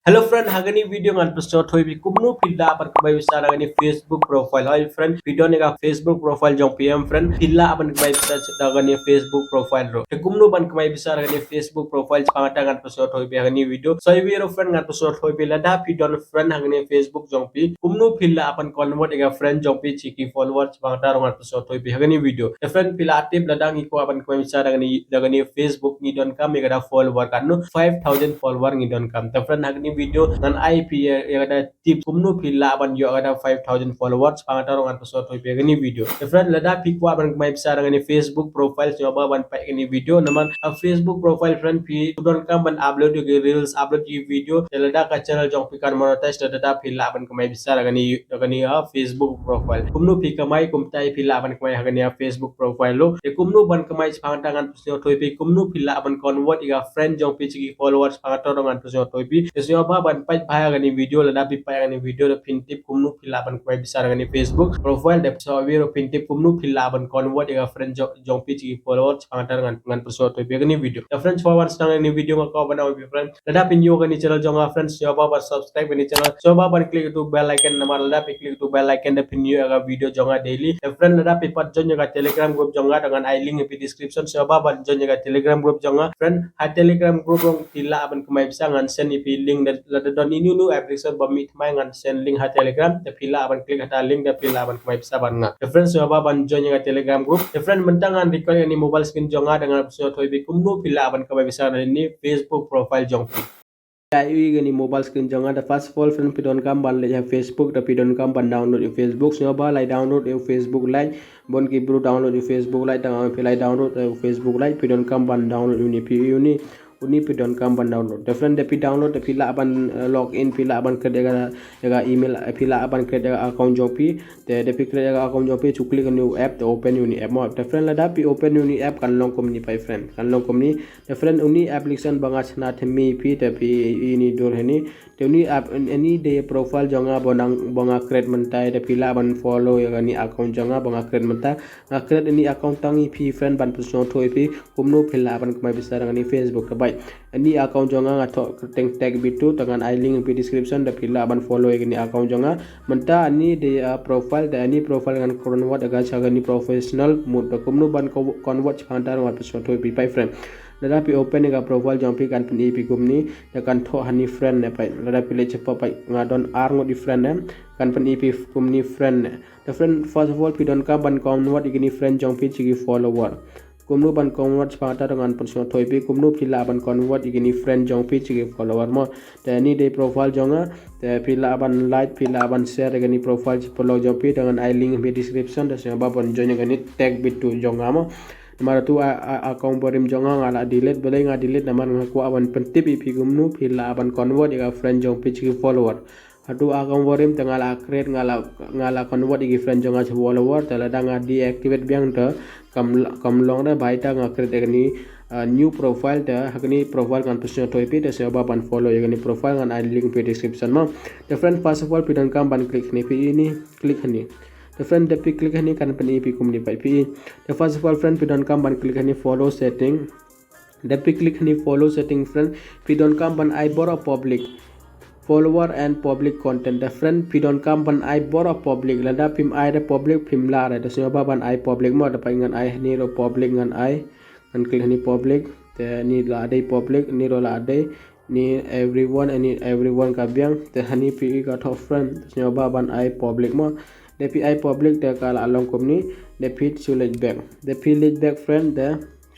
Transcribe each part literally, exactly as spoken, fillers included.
Hello friend, ha kane video ngan pynsngew thoi phi kumno phi lah ban kamai pisa da kane Facebook profile. Hi friend, phi don ïa ka Facebook profile jong phi em friend, phi lah ban kamai pisa da kane Facebook profile ruh. Te kumno ban kamai pisa da kane Facebook profile, shaphang kata ngan pynsngew thoi phi ha kane video. So ïa ruh friend, ngan pynsngew thoi phi lada phi don friend ha kane Facebook jong phi, kumno phi lah ban convert ïa ka friend jong phi sha ki followers, shaphang kata ruh ngan pynsngew thoi phi ha kane video. Te friend, phi lah tip lada ngi kwah ban kamai pisa da kane, da kane Facebook, ngi donkam ïa kata follower katno, five thousand follower ngi donkam. Te friend, ha kane video ngan ai phi ïa, ïa kata tip kumno phi lah ban ïoh kata five thousand followers, shaphang kata ruh ngan pynsngew thoi phi ha kane video. Te friend, lada phi kwah ban kamai pisa da kane Facebook profile, sngewbha ban peit kane video. Namar ha Facebook profile friend, phi donkam ban upload ïa ki reels, upload ïa ki video. Te lada ka channel jong phi kan monetize, te lada phi lah ban kamai pisa da kane, da kane ha Facebook profile. Kumno phi kamai, kumtai phi lah ban kamai ha kane ha Facebook profile ruh. Te kumno ban kamai, shaphang kata ngan pynsngew thoi phi kumno phi lah ban convert ïa ka friend jong phi sha ki followers, shaphang kata ruh ngan pynsngew thoi phi. Te sngewbha ban peit bha ïa kane video, lada phi peit ïa kane video te phin tip kumno phi lah ban kamai pisa da kane Facebook profile. Te sa wi ruh phin tip kumno phi lah ban convert ïa ka friend jong, jong phi sha ki followers, shaphang kata ngan, ngan pynsngew thoi phi ha kane video. Te friend, sngewbha ban sdang ïa kane video, nga kwah ban ong ïa phi friend, lada phi new ha kane channel jong nga friend, sngewbha ban subscribe ïa kane channel, sngewbha ban click ïa utu bell icon, namar lada phi click ïa utu bell icon te phin ïoh ïa ka video jong nga daily. Te friend, lada phi pat join ïa ka Telegram group jong nga, te ngan ai link ha phi description, sngewbha ban join ïa ka Telegram group jong nga. Friend, ha Telegram group ruh phi lah ban kamai pisa, ngan send ïa phi link, lada don ïa ino ino application ba mih thymmai ngan send link ha Telegram, te phi lah ban click ha kata link, te phi lah ban kamai pisa bad nga. Te friend, sngewbha ban join ïa ka Telegram group. Te friend, mynta ngan record ïa kane mobile screen jong nga, te ngan pynsngew thoi phi kumno phi lah ban kamai pisa da kane Facebook profile jong phi. Ïa ïa kane mobile screen jong nga, te first of all friend, phi donkam ban leit ha Facebook, te phi donkam ban download ïa u Facebook. Sngewbha lai download ïa u Facebook Lite. Bun ki briew download ïa u Facebook Lite, tang phi lai download ïa u Facebook Lite, phi donkam ban download ïa uni, phi ïa uni, uni phi donkam ban download. Te friend, te phi download, te phi lah ban, eh, log in, phi lah ban create ïa ka, ïa ka email, eh, phi lah ban create ïa ka account jong phi. Te, te phi create ïa ka account jong phi, shu click ïa uni u app, te open ïa uni app mo. Te friend, lada phi open ïa uni app kan long kumne, phi friend, kan long kumne. Te friend, uni application ba nga shna thymmai phi, te phi ïa uni dur hani. Te uni app, uni dei profile jong nga ba nang, ba nga create mynta, te phi lah ban follow ïa kane account jong nga ba nga create mynta. Nga create uni account tang ïa phi friend, ban pynsngew thoi phi kumno phi lah ban kamai pisa da kane Facebook. Te bad uni account jong nga, nga thoh kyrteng Tech Bitu, te ngan ai link ha phi description, te phi lah ban follow ïa kane account jong nga. Mynta uni dei, ah, profile, te uni profile ngan convert ïa ka sha kane professional mode. Te kumno ban co-, convert shaphang kata ruh ngan pynsngew thoi phi, phi friend. Lada phi open ïa ka profile jong phi kan pyni ïa phi kumne, te kan thoh hani friend ne, phi. Lada phi leit shapoh, phi, nga don ar ngut i friend ne, kan pyni ïa phi kumne friend ne. Te friend, first of all phi donkam ban convert ïa kine friend jong phi sha ki follower. Kumno ban convert shaphang kata ruh ngan pynsngew thoi phi kumno phi lah ban convert ïa kine friend jong phi sha ki follower mo. Te uni dei profile jong nga, te phi lah ban like, phi lah ban share ïa kane profile shaphang jong phi, te ngan ai link ha phi description, te sngewbha ban join ïa kane Tech Bitu jong nga mo. Namar utu a, a, account barim jong nga nga la delete, balei nga delete, namar nga kwah ban pyntip ïa phi kumno phi lah ban convert ïa ka friend jong phi sha ki follower. Utu account barim te nga la create, nga la, nga la convert ïa ki friend jong nga sha follower, te lada nga deactivate biang te kam, kam long re, bad te nga create ïa kane, ah, new profile, te ha kane profile ngan pynsngew thoi phi, te sngewbha ban follow ïa kane profile, ngan ai link ha phi description mo. Te friend, first of all phi donkam ban click hani, phi ïa uni, click hani. Te friend, da phi click hani kan pyni ïa phi kumne, phi ïa. Te first of all friend, phi donkam ban click hani follow setting. Da phi click hani follow setting friend, phi donkam ban ai baroh public. Follower and public content. Te friend, phi donkam ban ai baroh public. Lada phim ai da public phim lah re. Te sngewbha ban ai public mo, da phi ngan ai hani ruh public ngan ai. Ngan click hani public. Te uni la dei public, uni ruh la dei. Uni everyone, uni everyone ka biang. Te hani phi ïa ka thoh friend, sngewbha ban ai public mo. Da phi ai public te ka la long kumne. Da phi shu leit back. Da phi leit back friend, te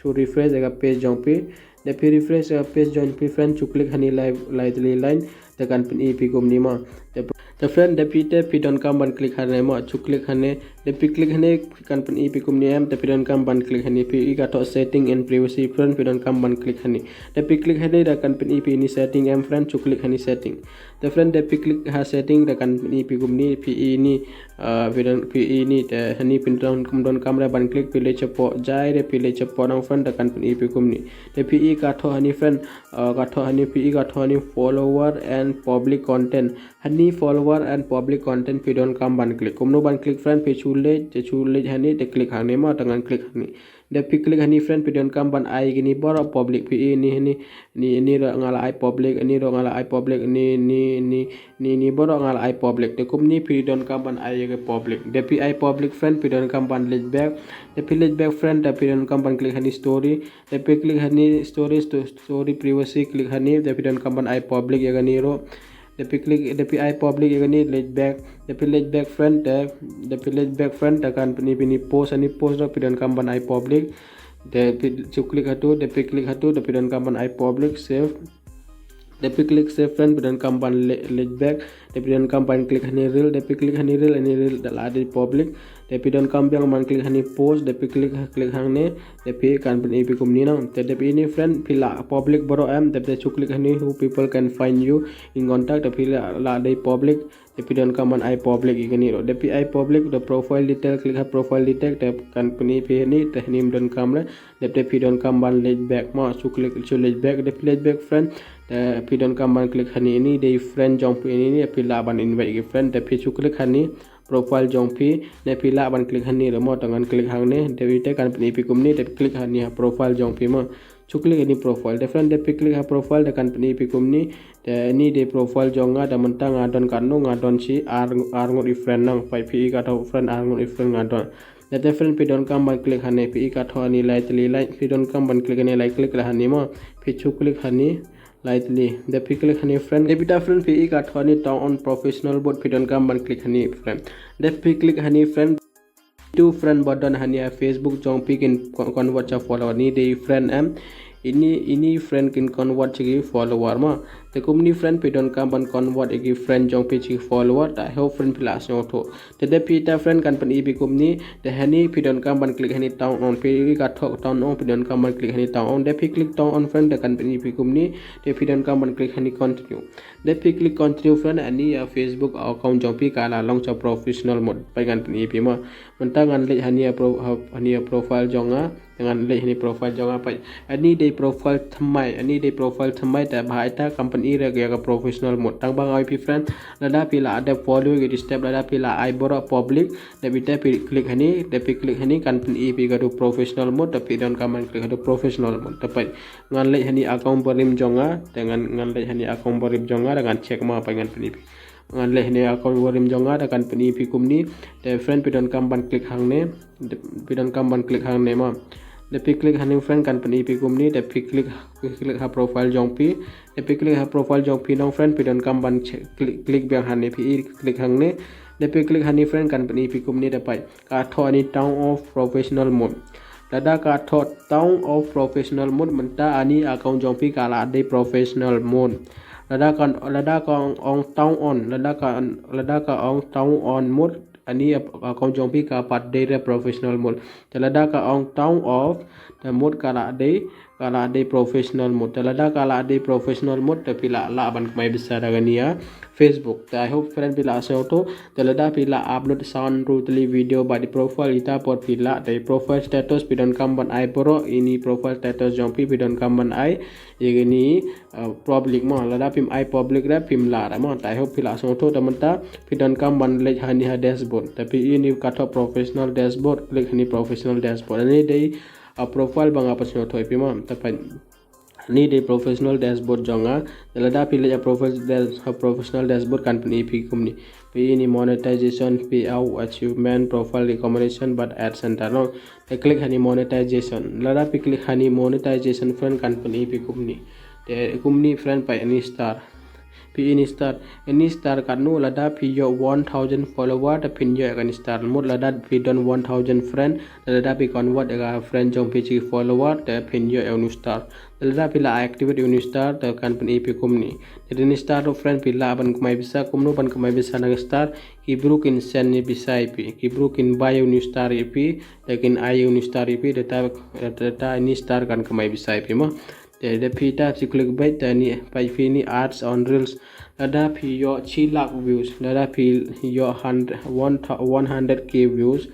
shu refresh ïa ka page jong phi. Da phi refresh ïa ka page jong phi friend, shu click hani lai, lai tylli line. Te kan pyni ïa phi kumne mo. Te, te friend, da phi te phi donkam ban click hani mo, shu click hani. Da phi click hani kan pyni ïa phi kumne em, da phi donkam ban click hani, phi ïa ka thoh setting and privacy friend, phi donkam ban click hani. Da phi click hani da kan pyni ïa phi uni setting em friend, shu click hani setting. Te friend, da phi click ha setting da kan pyni ïa phi kumne, phi ïa uni, ah, phi don, phi ïa uni, te hani phi don, kum donkam re ban click, phi leit shapoh jai re, phi leit shapoh nong friend, da kan pyni ïa phi kumne. Te phi ïa ka thoh hani friend, ah, ka thoh hani, phi ïa ka thoh hani follower and public content. Hani follower and public content phi donkam ban click. Kumno ban click friend, phi shu leit, te shu leit hani, te click hangne mo, te ngan click hani. Da phi click hani friend, phi donkam ban ai kini baroh public. Phi i ni ni ni ni ro nga la ai public, ni ro nga la ai public, ni ni ni ni ni baroh nga la ai public. Te kumni phi donkam ban ai ke public. Da phi ai public friend, phi donkam ban leit back. Da phi leit back friend, da phi donkam ban click hani story. Da phi click hani story, sto- story privacy, click hani, da phi donkam ban ai public ïa kani ro. Da phi click, da phi ai public ïa kani, leit back. Da phi leit back friend, da da phi leit back friend, da kan pyni pyni post, ani post ro phi donkam ban ai public. Da phi chu click hatu, da phi click hatu, da phi donkam ban ai public, save. Da phi click save friend, phi donkam ban le- leit back. Da phi donkam ban click hani reel, da phi click hani reel, ani reel da la dei public. Da phi donkam biang ban click hani post, da phi click click hangne. Da phi kan pyni phi kumni nang. Te da phi ini friend, phi la public baroh em, da phi chu click hani who people can find you in contact, da phi la la dei public. Da phi donkam ban ai public ïa kani ro. Da phi ai public, da profile detail, click ha profile detail, da kan pyni phi hani, da hani ym donkam re. Da phi donkam ban leit back, ma chu click chu leit back, da phi leit back friend. Da phi donkam ban click hani, ini dei friend jong phi ini, ini phi lah ban invite ki friend, da phi chu click hani profile jong phi, da phi lah ban click hani re mo, da ngan click hangne, da phi te kan pyni phi kumni, da phi click hani ha profile jong phi mo. Chu click hani profile, da friend da phi click ha profile, da kan pyni phi kumni, da ini dei profile jong nga, da mynta nga don katno, nga don shi ar ar ngut i friend nang, phi i katno friend, ar ngut i friend nga don. Da te friend phi donkam ban click hani, phi i katno ani lai tylli lai, phi donkam ban click hani lai, click la hani mo, phi chu click hani lai tylli. Da phi click hani friend, da phi ta friend phi i katno ani turn on professional mode, phi donkam ban click hani friend. Da phi click hani friend, tu friend ba don hani ha Facebook jong phi kin con- convert sha follower, ni dei friend em. Ini ini friend kin convert sha ki follower mo. Te kumni friend phi donkam ban convert ïa ki friend jong phi sha ki follower, da I hope friend phi la sngewthuh. Te da phi ta friend kan pyni phi kumni, da hani phi donkam ban click hani turn on, phi i katno turn on, phi donkam ban click hani turn on, da phi click turn on friend, da kan pyni phi kumni, da phi donkam ban click hani continue. Da phi click continue friend, ani ïa Facebook account jong phi ka la long sha professional mode, phi kan pyni phi mo. Mynta ngan leit hani ïa pro- ha- hani ïa profile jong nga, ngan leit hani profile jong nga, phi. Ani dei profile thymmai, ani dei profile thymmai, te ba ita company re ïa ka professional mode. Tang ba nga ong ïa phi friend, lada phi la dep follow ki step, lada phi la ai baroh public, da phi te phi click hani, da phi click hani kan pyni phi ka tu professional mode, da phi donkam ban click ka tu professional mode. Te phi ngan leit hani account barim jong nga, te ngan ngan leit hani account barim jong nga, da ngan check mo, phi ngan pyni phi. Ngan leit hani account barim jong nga, da kan pyni phi kumni. Te friend phi donkam ban click hangne, phi donkam ban click hangne mo. Da phi click hani friend kan pyni phi kumni, da phi click phi click ha profile jong phi. Da phi click ha profile jong phi nong friend, phi donkam ban che- click click biang hani, phi i click hangne. Da phi click hani friend kan pyni phi kumni, da phi katno ani turn off professional mode. Lada katno turn off professional mode, mynta ani account jong phi ka la dei professional mode. Lada ka lada ka ong, ong turn on, lada ka lada ka ong turn on mode, ani ap- account jong phi ka pat dei re professional mode. Te lada ka ong turn off, te mode ka la dei ka la dei professional mode. Te lada ka la dei professional mode, te phi la lah ban kmai pisa da kani ïa Facebook. Te I hope friend phi la sngewthuh. Te lada phi la upload sound, ru tylli video bad i profile, ita por phi la, te i profile status phi donkam ban ai baroh, ini profile status jong phi phi donkam ban ai ïa kini uh, public mo. Lada phim ai public re phim lah re mo. Te I hope phi la sngewthuh. Te mynta phi donkam ban leit hani ha dashboard. Te phi ini katno professional dashboard, click hani professional dashboard. Ani dei uh, profile ba nga pynsngewthuh ïa phi mo. Te phi ini dei professional dashboard jong nga. Te lada phi leit ha professional dash- ha professional dashboard kan pyni phi kumni. Phi ini monetization, payout, achievement, profile recommendation bad ad center no. Te click hani monetization. Lada phi click hani monetization friend kan pyni phi kumni. Te kumni friend, phi ini star. Phi ini star. Ini star katno, lada phi ïoh one thousand follower, te phin ïoh kani star mode. Lada phi don one thousand friend, te lada phi convert ïa ka friend jong phi sha ki follower, te phin ïoh ïa uni u star. Te lada phi la activate ïa uni u star, te kan pyni phi kumni. Te ini star ruh friend phi lah ban kmai pisa, kumno ban kmai pisa na ka star, ki briew kin send ïa pisa ïa phi, ki briew kin buy ïa uni u star ïa phi, te kin ai ïa uni u star ïa phi, te ta te ta ini star kan kmai pisa ïa phi mo. Te da phi ta shi click beit, te ini phi phi ini ads on reels. Lada phi ïoh shi lak views, lada phi ïoh hundred, one thou- one hundred K views.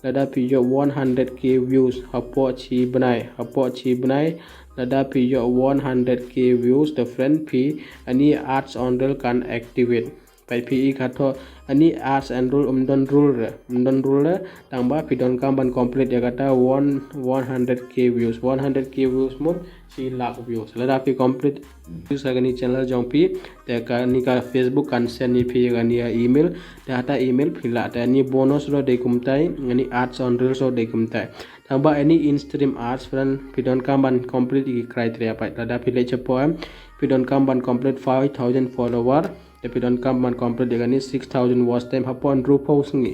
Lada phi ïoh one hundred K views hapoh shi bnai, hapoh shi bnai. Lada phi ïoh one hundred K views, te friend phi ini ads on reel kan activate. Peit phi i kata ani ads and reel um don rule re, um don rule re, tang ba phi donkam ban complete ïa kata one, one hundred K views, one hundred K views mut shi lak views. Lada phi complete views ha kani channel jong phi, te kani ka Facebook kan send ïa phi ïa kani ïa email, te hata email phi lah, te ani bonus ruh dei kumtai, ani ads on reels ruh dei kumtai. Tang ba ani in-stream ads friend, phi donkam ban complete ïa ki criteria peit. Lada phi leit shapoh em, phi donkam ban complete five thousand follower, te phi donkam ban complete ïa kani six thousand watch time hapoh hynriew phew sngi.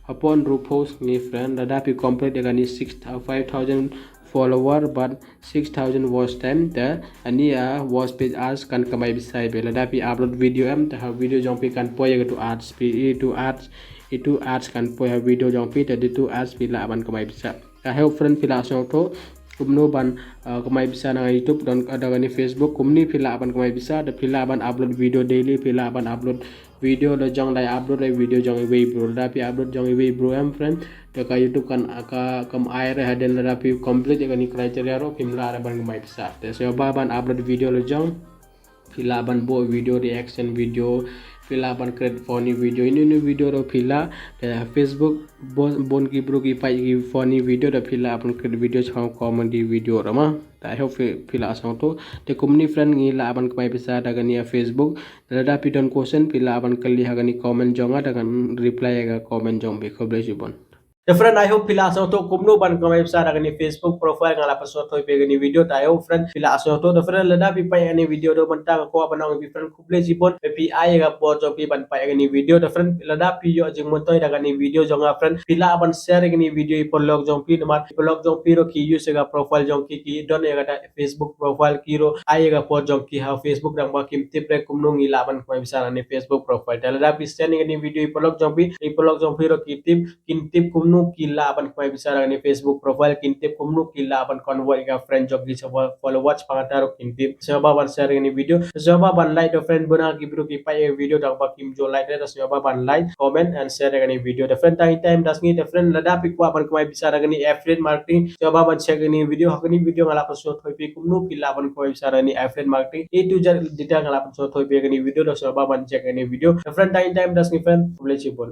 Hapoh hynriew phew sngi friend, lada phi complete ïa kani six, five thousand follower bad six thousand watch time, te ani ïa watch page ads kan kamai pisa ïa phi. Lada phi upload video em, te ha video jong phi kan poi ïa katu ads, phi itu ads, itu ads kan poi ha video jong phi, te ditu ads phi lah ban kamai pisa. I hope friend phi lah sngewthuh kumno ban, uh, kamai pisa na YouTube, don, uh, da kani Facebook, kumne phi lah ban kamai pisa, da phi lah ban upload video daily, phi lah ban upload video lajong, da upload re video jong iwei i bru, da phi upload jong iwei i bru em friend, da ka YouTube kan, uh, ka kam ai re hadien lada phi complete ïa kani criteria ruh phim lah re ban kamai pisa. Te sngewbha ban upload video lajong. Phi lah ban buh video, reaction video, phi lah ban create funny video, ino ino video ruh phi lah. Te Facebook bun, bun ki bru ki peit ki funny video, da phi lah ban create video shaphang comedy video ruh ma. Te I hope phi, phi lah sngewthuh. Te kumne friend ngi lah ban kamai pisa da kani ïa Facebook. Te lada phi don question phi lah ban kylli ha kani comment jong nga, da kan reply ïa ka comment jong phi. Khublei shibun. Te friend, I hope phi lah sngewthuh kumno ban kamai pisa da kani Facebook profile, nga la pynsngewthuh ïa phi kani video. Te I hope friend phi lah sngewthuh. Te friend, lada phi peit kani video haduh mynta, nga kwah ban ong ïa phi friend, khublei shibun ba phi ai ïa ka por jong phi ban peit kani video. Te friend, lada phi ïoh jingmyntoi da kani video jong nga friend, phi lah ban share ïa kani video ïa i paralok jong phi, namar i paralok jong phi ruh ki use ïa ka profile jong ki, ki don ïa kata Facebook profile, ki ruh ai ïa ka por jong ki ha Facebook, tang ba kim tip re kumno ngi lah ban kamai pisa da kani Facebook profile. Te lada phi send ïa kani video ïa i paralok jong phi, i paralok jong phi ruh ki tip, kin tip kumno ki lah ban kamai pisa da kani Facebook profile, kin tip kumno ki lah ban convert ïa ka friend jong ki sha followers, pang kata ruh kin tip. Sngewbha ban share ïa kani video, sngewbha ban like, da friend, bun na ki bru ki peit ïa video tang ba kim ju like re. Te sngewbha ban like, comment and share ïa kani video. Te friend, tang ita im da sngi. Te friend, lada phi kwah ban kamai pisa da kani affiliate marketing, sngewbha ban check ïa kani video. Ha kani video nga la pynsngewthuh ïa phi kumno phi lah ban kamai pisa da kani affiliate marketing, A to Z detail nga la pynsngewthuh ïa phi ha kani video. Te sngewbha ban check ïa kani video. Te friend, tang ita im da sngi friend, khublei shibun.